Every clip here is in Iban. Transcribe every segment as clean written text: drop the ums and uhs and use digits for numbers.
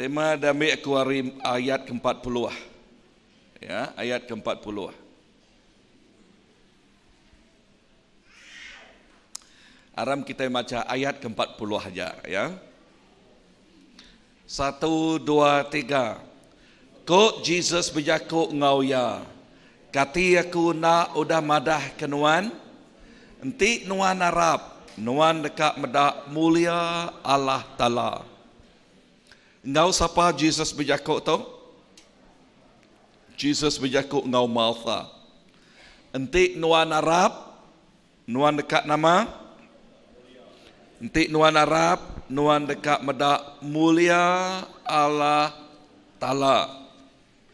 Tema diambi aku ari ayat ke 40. Ya, ayat ke 40. Aram kitai macha ayat ke 40 aja, ya. Satu, dua, tiga. Ko Jesus bejaku enggau iya, Kati aku enda udah madah ke nuan? Enti nuan arap, nuan deka meda mulia Allah Taala. Enggau sapa Jesus bejaku tu? Jesus bejaku enggau Martha. Enti nuan arap, nuan deka nama? Enti nuan arap, nuan deka meda mulia Allah Taala.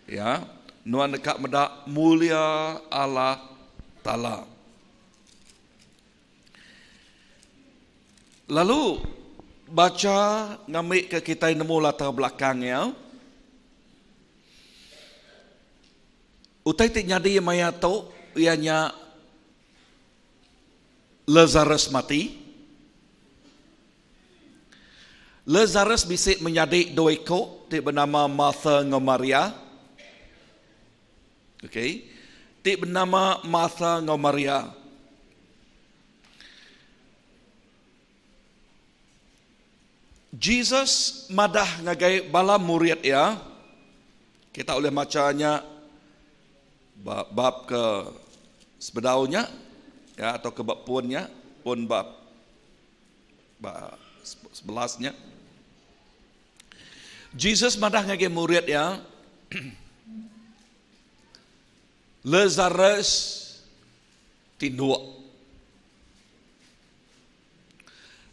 Ya, nuan deka meda mulia Allah Taala. Lalu bacha ngambika kitai nemu latar belakang iya. Utai ti nyadi maya tu iya nya Lazarus mati. Lazarus bisi menyadi dua iku ti benama Martha enggau Maria. Okey. Ti benama Martha enggau Maria. Jesus madah ngagai bala murid iya, kita ulih macha nya ba bab ke sebedau nya ya atau ke ba pun nya, pun bab Ba 11 nya. Jesus madah ngagai murid iya, Lazarus tinduk.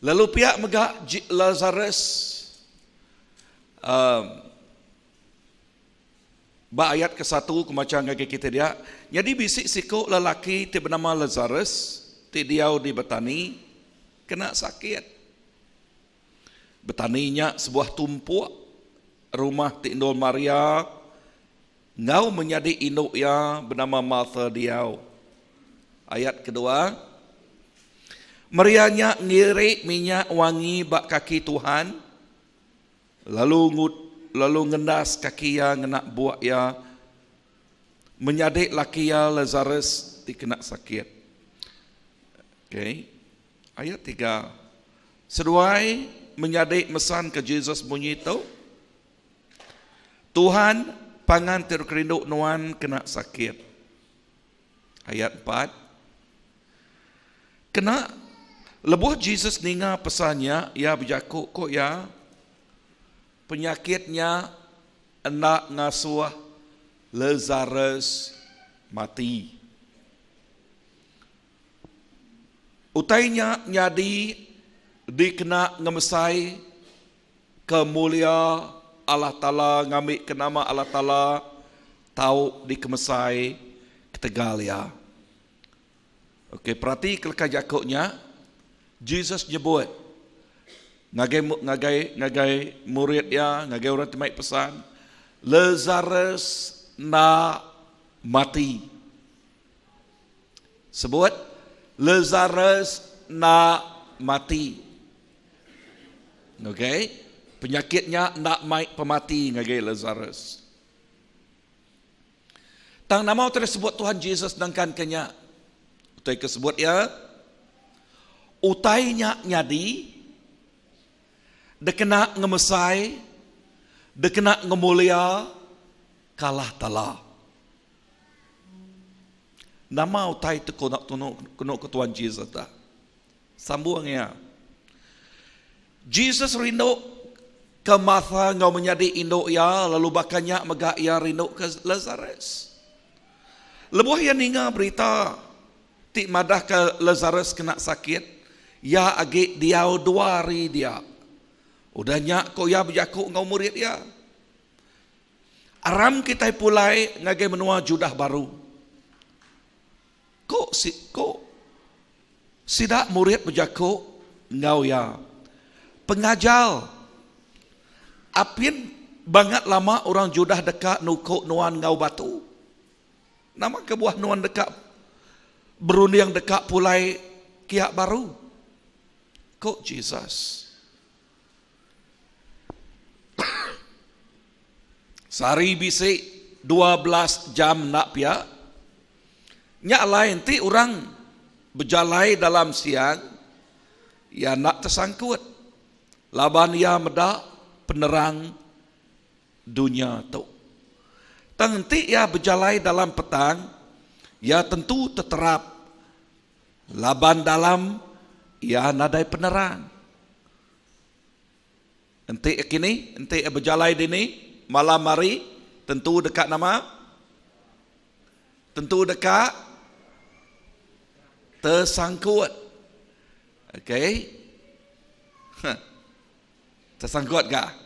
Lalu pia mega Lazarus um, ba ayat ke-1 ku macha ngagai kita dia, nyadi bisi siku lelaki ti benama Lazarus ti diau di Betani kena sakit. Betani nya sebuah tumpuk rumah ti endur Maria enggau menyadi indu iya benama Martha diau. Ayat kedua, Maria nya ngiri minyak wangi ba kaki Tuhan Lalu lalu ngendas kaki iya ngena buk iya menyadi laki iya Lazarus ti kena sakit. Okey. Ayat tiga. Seduai menyadi mesan ke Jesus munyi tu, Tuhan, pangan ti dikerindu nuan kena sakit. Ayat empat. Kena lebuh Jesus ninga pesan nya, iya bejaku, ku iya, Penyakit nya enda ngasuh Lazarus mati. Utai nya nyadi dikena ngemesai ke mulia Allah Taala ngambika nama Allah Taala tau dikemesai ketegal iya. Okey, perati ke leka jaku nya, Jesus nyebut ngagai ngagai ngagai murid iya, ngagai orang ti mai pesan, Lazarus enda mati. Sebut, Lazarus enda mati. Okey, penyakit nya enda mai pemati ngagai Lazarus. Tang nama utai disebut Tuhan Jesus nangkanka nya? Utai ke sebut iya, utai nya nyadi dikena ngemesai, dikena ngemulia ke Allah Taala. Nama utai ti kenu ke Tuhan Jesus dah? Sambung iya. Jesus rindu ke Martha enggau menyadi indu iya lalu baka nya mega iya rindu ke Lazarus. Lebuh iya ninga berita ti madahka Lazarus kena sakit, iya agi diau dua hari dia. Udah nya ku iya bejaku enggau murid iya, Aram kitai pulai ngagai menua Judah baru. Ku ku sida murid bejaku enggau iya, Pengajar, apin bangat lama orang Judah deka nuku nuan enggau batu. Nama kebuah nuan deka berunding deka pulai kia baru? Ku Jesus. Sehari bisi 12 jam enda pia. Nya alai enti orang bejalai dalam siang, iya enda tesangkut laban iya meda penerang dunya tu. Tang enti iya bejalai dalam petang, iya tentu teterap laban dalam iya nadai penerang. Enti kini, enti bejalai dini malam hari tentu deka nama? Tentu deka tersangkut. Okey. Tersangkut ka?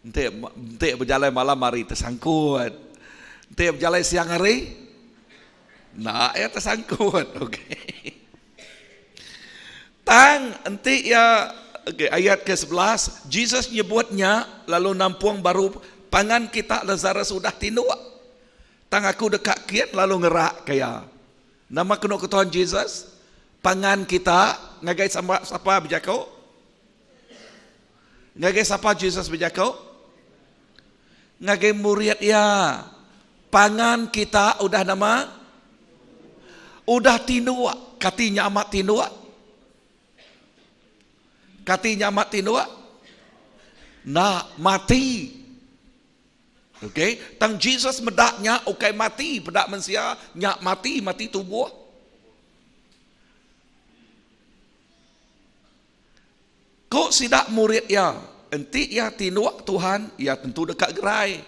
Enti enti bejalai malam hari tersangkut. Enti bejalai siang hari enda iya tersangkut. Okey. Tang enti iya okay, ayat ke 11 Jesus nyebut nya lalu nampung baru pangan kita Lazarus udah tinduk. Tang aku deka kin lalu ngerak ke iya. Nama kenu ke Tuhan Jesus? Pangan kita ngagai sapa sapa bejaku? Ngagai sapa Jesus bejaku? Ngagai murid iya. Pangan kita udah nama? Udah tinduk. Kati nya amat tinduk? Kati nya amat tinduk? Enda, mati. Okey, tang Jesus meda nya ukai mati peda mensia, nya mati mati tubuh. Ku sida murid iya, enti iya tinduk Tuhan, iya tentu deka gerai.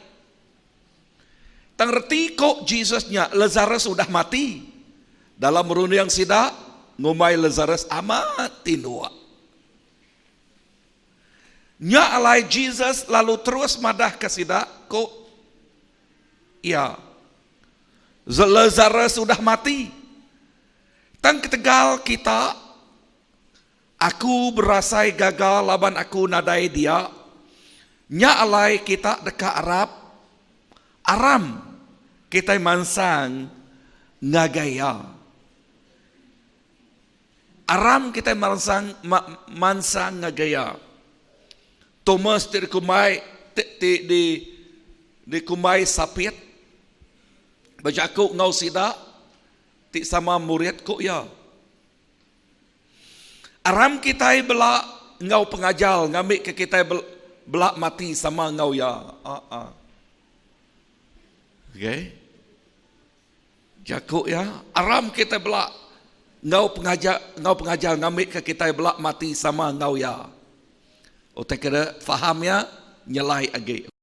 Tang reti ku Jesus nya Lazarus udah mati. Dalam runding sida, ngumbai Lazarus amat tinduk. Nya alai Jesus lalu terus madahka sida, ku iya, Lazarus udah mati. Tang ketegal kita, Aku berasai gaga laban aku nadai dia. Nya alai kita deka arap, aram kitai mansang ngagai iya. Aram kitai mansang mansang ngagai iya. Thomas ti dikumbai ti ti di dikumbai sapit bejaku enggau sida ti sama murid ku iya. Aram kitai bela enggau pengajar ngambika kitai bela mati sama enggau iya. Aa. Okey. Jaku iya, aram kitai bela enggau pengajar enggau pengajar ngambika kitai bela mati sama enggau iya. Utai ke faham iya nyelai agi.